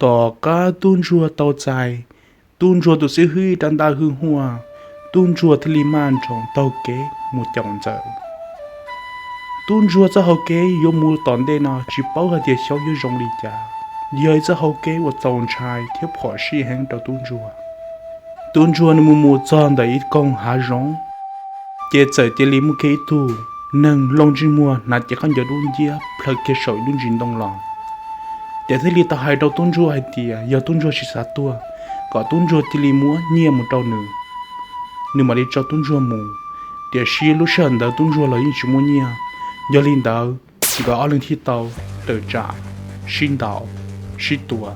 Tom qab tub ntsuag tau txais tub ntsuag tus xib hwb ib rab ntaj hwj huaj, tub ntsuag thiaj li maj nroos taug kev mus caum Ntxawm. Tub ntsuag txoj hau kev yuav mus tom ntej no tsis paub hais tias xyov yuav zoo li cas, yog ib txoj hau kev uas txaus ntshai thiab phom sij heev rau tub ntsuag. Tub ntsuag nws mus mus txog ntawm ib koog hav zoov, ces txawm cia li muaj kiag ib tug neeg loj ntsej muag hnav cev khaub ncaws dub nciab plhaw kiag saum ib lub ntsis ntoo los. Ces thiaj li tau hais rau tub ntsuag hais tias yog tub ntsuag tsis xav tuag, kom tub ntsuag cia li muab nyiaj mus rau nws, nws mam li tso tub ntsuag mus. Tiam sis lub sij hawm ntawd tub ntsuag los yeej tsis muaj nyiaj, yog li ntawd nkawd ob leeg thiaj tau tawm tsam sib ntaus sib tua.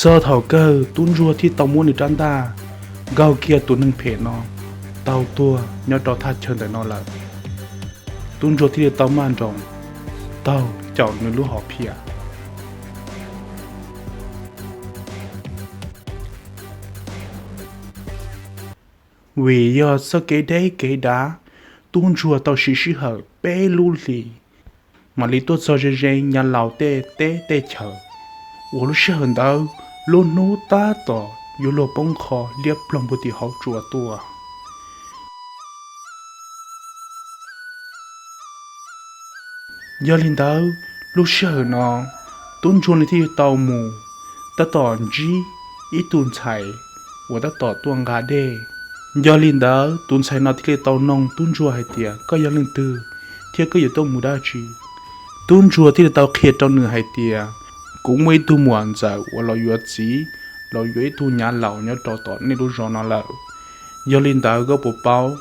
Txog thaum kawg tub ntsuag thiaj tau muab nws rab ntaj nkaug kiag tus neeg phem no tau tuag nyob rau thaj chaw ntawm no lawm. Tub ntsuag thiaj li tau maj nroos taug caum nws lub hom phiaj. Vim yog txoj kev deb kev dav, tub ntsuag tau siv sij hawm peb lub hlis mam li tuaj txog ze ze Nyav Laus tej teb tej chaws, uas lub sij hawm ntawd lub hnub tab tom yuav luag poob qho liab ploog puag tim hauv tsuas tuaj. Yog li ntawd, lub sij hawm no tub ntsuag nws thiaj li tau mus tab tom ntsib ib tug ntxhais uas tab tom tuaj nqa dej. Yog li ntawd tus ntxhais no thiaj li tau noog tub ntsuag hais tias koj yog leej twg thiab koj yuav tuaj mus dab tsi. Tub ntsuag thiaj li tau qhia rau nws hais tias kuv muaj ib tug muam ntxawm uas los yuav txiv, los yuav ib tug Nyav Laus nyob rau tom nej lub zos no lawm. Yog li ntawd koj puas paub?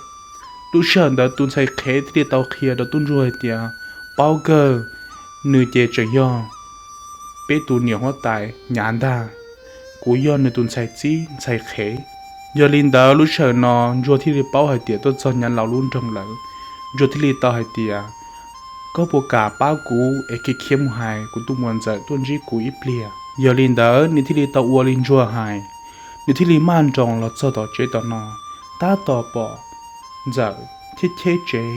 Lub sij hawm ntawd tus ntxhais qhev thiaj li tau qhia rau tub ntsuag hais tias paub kawg, nws ces tseem yog peb tus niam huab tais Nyav ntag, kuv yog nws tus ntxhais txib ntxhais qhev. Yog li ntawd lub sij hawm no ntsuag thiaj li paub hais tias tuaj txog Nyav Laus lub nroog lawm. Ntsuag thiaj li tau hais tias koj puas kam pab kuv es khiav khiav mus hais kuv tus muam ntxawm tuaj ntsib kuv ib pliag. Yog li ntawd nws thiaj li tau ua li ntsuag hais, nws thiaj li maj nroos los txog tom tsev tom no, tab tom pom ntxawm thiab cheb tsev.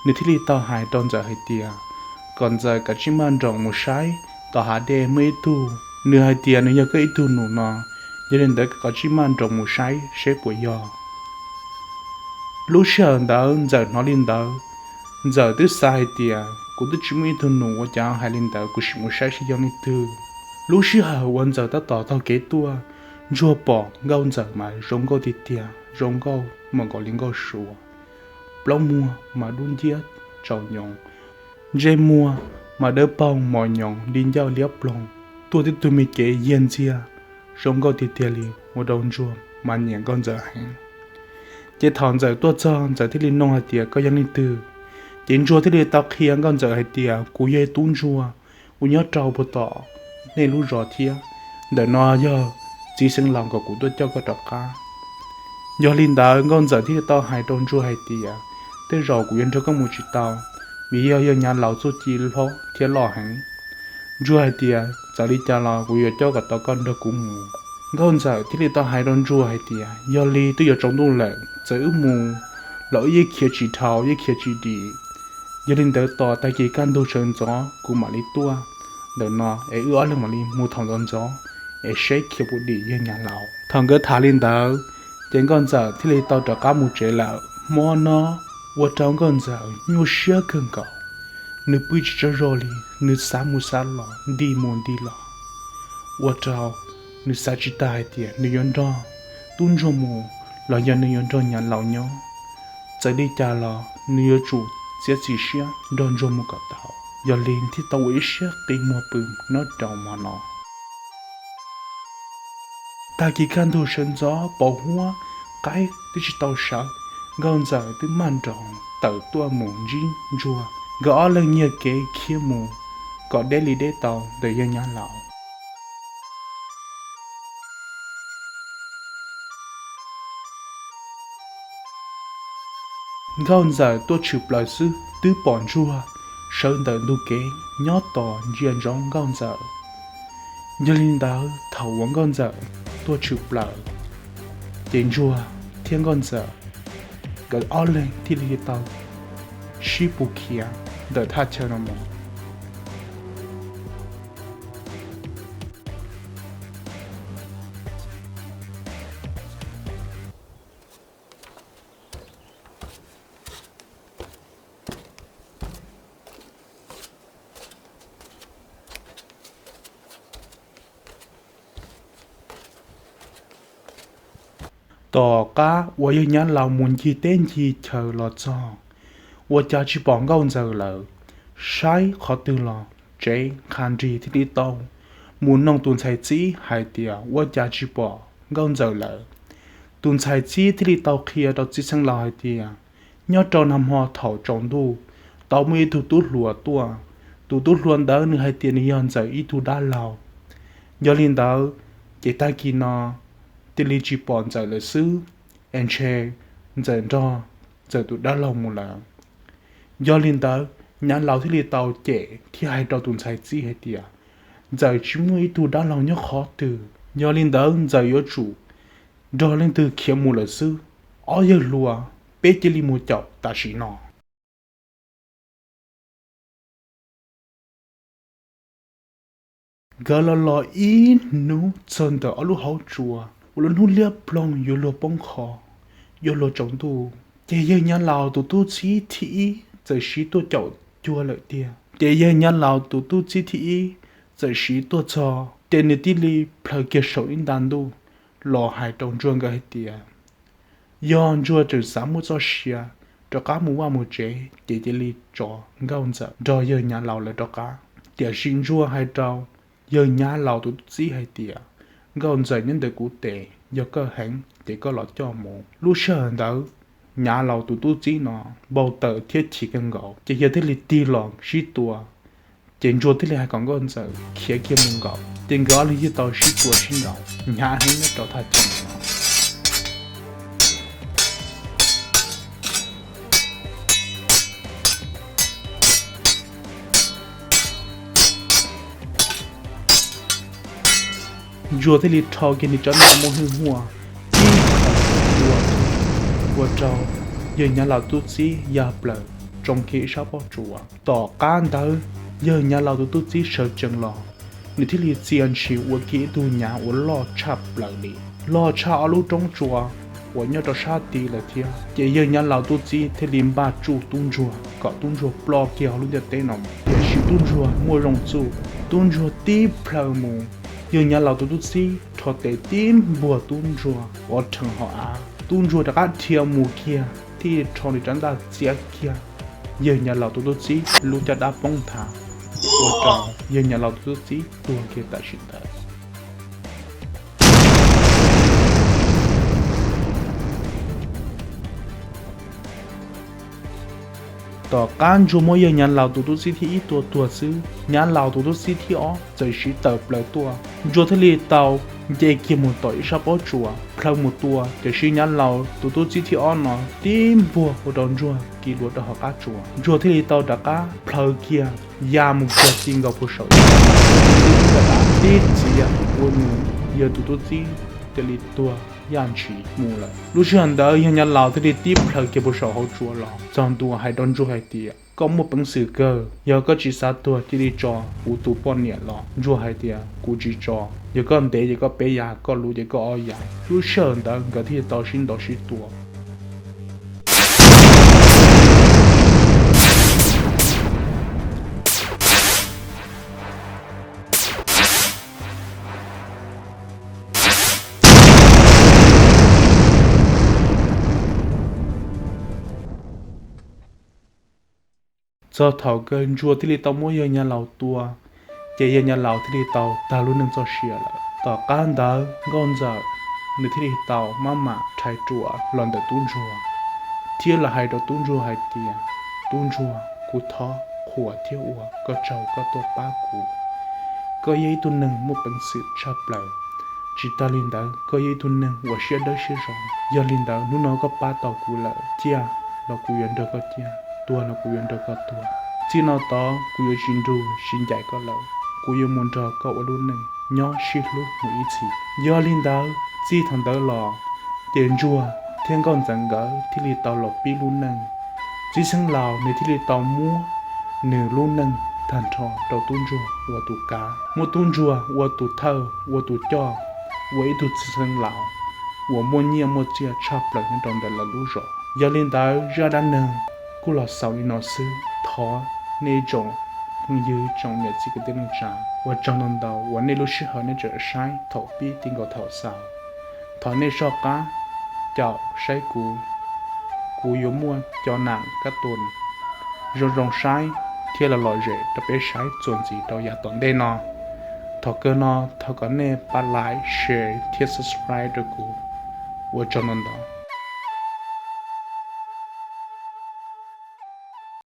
Nws thiaj li tau hais rau ntxawm hais tias kom ntxawm kav tsij maj nroos mus saib tom hav dej muaj ib tug, nws hais tias nws yog koj ib tug nus no, yog li ntawd koj kav tsij maj nroos mus saib seb puas yog. Lub sij hawm ntawd ntxawm hnov li ntawd, ntxawm twb xav hais tias kuv twb tsis muaj ib tug nus ua cas hais li ntawd, kuv sim mus saib seb yog leej twg. Lub sij hawm uas ntxawm tab tom taug kev tuaj, ntsuag pom nkauj ntxawm mas zoo nkauj tiag tiag, zoo nkauj mas nkaus li nkauj suav, plaub muag mas dub nciab tsaus nyoos, ntsej muag mas dawb paug mos nyoos li ncauj liab ploog, tuaj tib tug me cev yiag ntxiag, zoo nkauj tiag tiag li ua rau ntsuag mas nyiam nkauj ntxawm heev. Ces thaum ntxawm tuaj txog ntxawm thiaj li noog hais tias koj yog leej twg? Ces ntsuag thiaj li tau qhia nkauj ntxawm hais tias kuv yog tub ntsuag uas nyob rau puag tom nej lub zos thiab, ntawm no yog txiv xeev laus kom kuv tuaj coj koj rov qab. Yog li ntawd nkauj ntxawm thiaj li tau hais rau ntsuag hais tias tej zaum kuv yuav nrog koj mus tsis tau, vim yog yog Nyav Laus txuj ci hlob thiab loj heev. Ntsuag hais tias txawm li cas los kuv yuav coj kom tau koj nrog kuv mus. Nkauj ntxawm thiaj li tau hais rau ntsuag hais tias yog li twb yuav tsaus ntuj lawm, txawm wb mus los wb yeej khiav tsis dhau yeej khiav tsis dim. Yog li ntawd tos tag kis kaj ntug sawv ntxov kuv mam li tuaj ntawm no es wb ob leeg mam li mus thaum ntxov ntxov es saib khiav puas dim yawg Nyav Laus. Thaum nkawd tham li ntawd, ces nkauj ntxawm thiaj li tau rov qab mus tsev lawm. Hmo no ua rau nkauj ntxawm nyuaj siab kawg nkaus, nws pw tsis tsaug zog li, nws xav mus xav los nti mus nti los, ua rau nws xav tsis tag hais tias nws yuav nrog tub ntsuag mus los yog nws yuav nrog Nyav Laus nyob. Txawm li cas los nws yuav tsum txiav txim siab nrog ntsuag mus kom tau. Yog li thiaj tau ua ib siab qi muag pw nyob rau hmo no. Tag kis kaj ntug sawv ntxov pos huab, qaib twb tsis tau sawv, nkauj ntxawm twb maj nroos tawm tuaj mus ntsib ntsuag, nkawd ob leeg nyiag kev khiav mus kom deb li deb tau ntawm yawg Nyav Laus. Nkauj Ntxawm tuaj tshwm plaws xwb twb pom Ntsuag sawv ntawm ntug kev nyob tos ntsia ntsoov Nkauj Ntxawm. Yog li ntawd thaum uas Nkauj Ntxawm tuaj tshwm plaws, ces Ntsuag thiab Nkauj Ntxawm nkawd ob leeg thiaj li tau sib pus khiav ntawm thaj chaw no mus. Tom qab uas yawg Nyab Laus mus ncig teb ncig chaw los txog, ua cas tsis pom Nkauj Ntxawm lawm. Saib qhov twg los tsev nqha nrig thiaj li tau mus noog tus ntxhais txib hais tias ua cas tsis pom Nkauj Ntxawm lawm. Tus ntxhais txib thiaj li tau qhia rau txiv xeev laus hais tias nyob rau nag hmo thaum tsaus ntuj tau muaj ib tug tub hluas tuaj. Tus tub hluas ntawd nws hais tias nws yog Ntxawm ib tug dab laug. Yog li ntawd, ces tag kis no cia li tsis pom Ntxawm lawm xwb, es ntshe Ntxawm nrog Ntxawm tus dab laug mus lawm. Yog li ntawd, Nyab Laus thiaj li tau cem thiab hais rau tus ntxhais txib hais tias Ntxawm tsis muaj ib tug dab laug nyob qhov twg. Yog li ntawd, Ntxawm yuav tsum nrog leej twg khiav mus lawm xwb. Ob yawg hluas, peb cia li mus caum tam sim no. Nkawd los los ib hnub txog ntawm ob lub hauv tsua uas lub hnub liab ploog yuav luag poob qho, yuav luag tsaus ntuj, ces yawg Nyab Laus tus tub txib thib ib txawm siv tuaj caum cuag lawm tiag. Ces yawg Nyab Laus tus tub txib thib ib txawm siv tuaj txog, ces nws thiaj li plhaws kiag saum ib nta ntuj los hais rau Ntsuag nkawd hais tias yog Ntsuag tseem xav muaj txoj sia rov qab mus vaj mus tsev, ces cia li tso Nkauj Ntxawm nrog yawg Nyab Laus lawv rov qab. Tiam sis Ntsuag hais rau yawg Nyab Laus tus tub txib hais tias Nkauj Ntxawm nyob ntawm kuv tes, yog koj heev ces koj los coj mus. Lub sij hawm ntawd, Nyab Laus tus tub txib no npau taws thiab chim kawg nkaus, ces yawg thiaj li tig los sib tua, ces Ntsuag thiaj li hais kom Nkauj Ntxawm khiav kiag mus nkaum, ces nkawd ob leeg thiaj tau sib tua sib ntaus hnyav heev nyob rau thaj chaw no. Ntsuag thiaj li rho kiag nws tsob ntaj muaj hwj huaj tib ua, ua rau yawg Nyab Laus tub txib ya plaws tsoo kiag ib sab pob tsuas. Tom qab ntawd, yawg Nyab Laus tus tub txib sawv tsees los, nws thiaj li txia ntshis ua kiag ib tug nyav uas loj tshaj plaws li, loj tshaj ob lub roob tsua uas nyob rau sab tid lawm thiab. Ces yawg Nyab Laus tus tub txib thiaj li npaj tsuj tub ntsuag kom tub ntsuag ploj kiag hauv lub ntiaj teb no mus. Tiam sis tub ntsuag muaj zoo txuj, tub ntsuag tib plhaw mus, yawg Nyab Laus tus tub txib rho tes tib npuag tub ntsuag ua rhees hauv av, tub ntsuag rov qab dhia mus kiag thiaj rho nws rab ntaj txiav kiag yawg Nyab Laus tus tub txib lub caj dab poob nthav, ua rau yawg Nyab Laus tus tub txib tuag kiag tam sim ntawd. Tom qab Ntsuag muab yawg Nyab Laus tus tub txib thib ib tua tuag xwb, Nyab Laus tus tub txib thib ob txawm siv tawm plaws tuaj. Ntsuag thiaj li tau nce kiag mus tom ib sab pob tsuas plhaw mus tua, tiam sis Nyab Laus tus tub txib thib ob no tib npuag ua rau Ntsuag kiv luas rau hauv qab tsuas. Ntsuag thiaj li tau rov qab plhaw kiag ya mus kiag ti nkaus puag saum, tib txiav ua nws, yawg tus tub txib cia li tuag yaj ntshis mus lawm. Lub sij hawm ntawd yawg Nyab Laus thiaj li tib plhaw kiag puag saum hauv tsuas los txog ntua hais rau Ntsuag hais tias, koj muaj peev xwm kawg, yog koj tsis xav tuag cia li tso kuv tus poj niam los. Ntsuag hais tias, kuv tsis tso, yog koj ntev ces koj peb yav, koj luv ces koj ob yav. Lub sij hawm ntawd nkawd thiaj li tau sib ntaus sib tua. Txog thaum kawg Ntsuag thiaj li tau muab yawg Nyab Laus tua, ces yawg Nyab Laus thiaj li tau tag lub neej txoj sia lawm. Tom qab ntawd Nkauj Ntxawm nws thiaj li tau maj mam rhais ruam los ntawm tub ntsuag, thiab los hais rau tub ntsuag hais tias, tub ntsuag, kuv thov qhuas thiab ua koj tsaug koj tuaj pab kuv. Koj yog ib tug neeg muaj peev xwm tshaj plaws, tsis tas li ntawd koj yog ib tug neeg uas siab dawb siab zoo. Yog li ntawd hnub no koj pab tau kuv lawm, cia los kuv yuav nrog koj ciaj, tuag los kuv yuav nrog koj tuag. Txij no tod kuv yuav tsis nrug tsis ncaim koj lawm, kuv yuav mus nrog koj ua lub neej nyob sib hlub mus ib txhis. Yog li ntawd txij thaum ntawd los, ces Ntsuag thiab Nkauj Ntxawm nkawd thiaj li tau los pib lub neej. Txiv Xeev Laus nws thiaj li tau muab nws lub neej tag nrho rau Tub Ntsuag ua tus kav, muab Tub Ntsuag ua tus thawj ua tus coj, ua ib tug Txiv Xeev Laus uas muaj nyiaj muaj txiaj tshaj plaws nyob rau ntawm lawv lub zos. Yog li ntawd zaj dab neeg kuj los xaus li no xwb. Thov nej tsoom phooj ywg tsoom niam txiv kwv tij neej tsa ua tsaug ntau ntau uas nej lub sij hawm nej tseem saib thaum pib ti nkaus thaum xaus. Thov nej soj qab caum saib kuv, kuv yuav muaj cov nam kab tus zoo zoo saib thiab los lom zem rau peb saib txuas ntxiv rau yav tom ntej no. Thaum kawg no thov kom nej pab like, share thiab subscribe rau kuv. Ua tsaug ntau ntau.